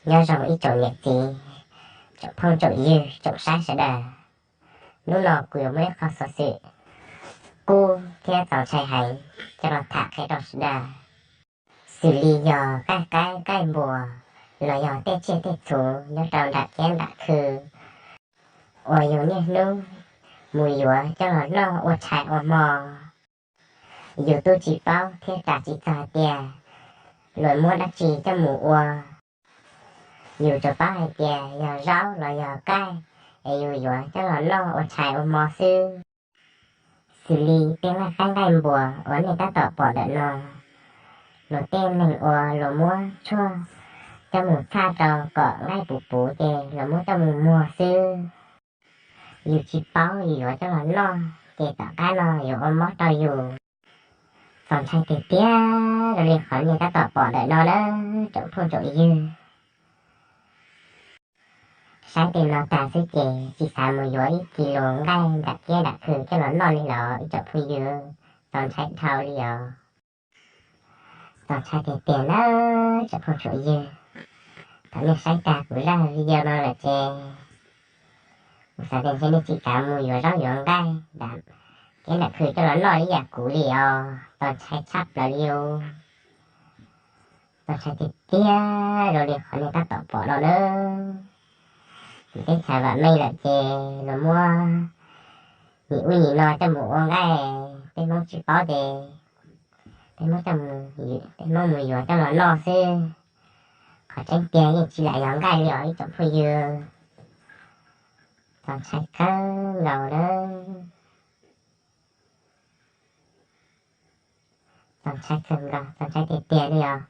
Nyob zoo ib tsoom niam txiv, tsoom phooj tsoom ywg, tsoom saib sawv daws. Hnub no kuv yuav muaj ib qho xov xwm kub thiab txaus ntshai heev coj los tham qhia rau sawv daws. Xws li yog qaij qaib qaij npuas los yog tej tsiaj tej txhu nyob rau nram kiab nram khw uas yus niaj hnub mus yuav coj los noj ua tshais ua hmo, yus twb tsis paub thiab ras tsis txog tias luag muab dab tsi coj mus ua. Yus tsuas paub hais tias yog zaub los yog qaij es yus yuav coj los noj ua tshais ua hmo xwb. Xws li tej nqaij qaib nqaij npuas uas nej tab tom pom ntawm no, luag tej neeg uas luag muab tshuaj coj mus txhaj rau kom nqaij puv puv ces luag muab coj mus muag xwb. Yus tsis paub yus yuav coj los noj ces tom qab no yuav ua mob rau yus. Txaus ntshai tiag tiag zoo li qhov nej tab tom pom ntawm no na, tsoom phooj tsoom ywg. Saib tej no tag xwb ces tsis xav mus yuav ib kis lus nqaij nram kiab nram khw coj los noj li los ib tsoom phooj ywg. Txaus ntshai dhau li os. Txaus ntshai tiag tiag na tsoom phooj tsoom ywg. Thaum nej saib tag kuv zaj video no lawm ces kuv xav tias ntshe nej tsis kav mus yuav zaub yuav nqaij nram kiab nram khw coj los noj ib yam kuv li os. Txaus ntshai tshaj plaws li os. Txaus ntshai tiag tiag zoo li qhov nej tab tom pom no na. Teb chaws vam meej lawm ces luag muab nim ub nim no coj mus ua nqaij, peb Hmoob tsis paub ces peb Hmoob coj mus, peb Hmoob mus yuav coj los noj xwb. Qhov tseeb tiag yeej tsis lam yog nqaij li os ib tsoom phooj ywg. Txaus ntshai kawg nkaus na. Txaus ntshai kawg nkaus, txaus ntshai tiag tiag li os.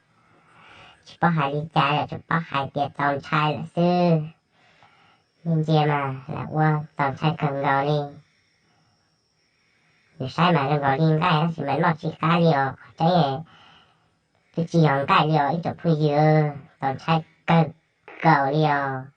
Tsis paub hais li cas, tsuas paub hais tias txaus ntshai lawm xwb. Nej ntsia mas lam ua txaus ntshai kawg nkaus li. Yus saib mas zoo nkaus li nqaij tab sis mas noj tsis qab li os, qhov tseeb twb tsis yog nqaij li os ib tsoom phooj ywg. Txaus ntshai kawg nkaus li os.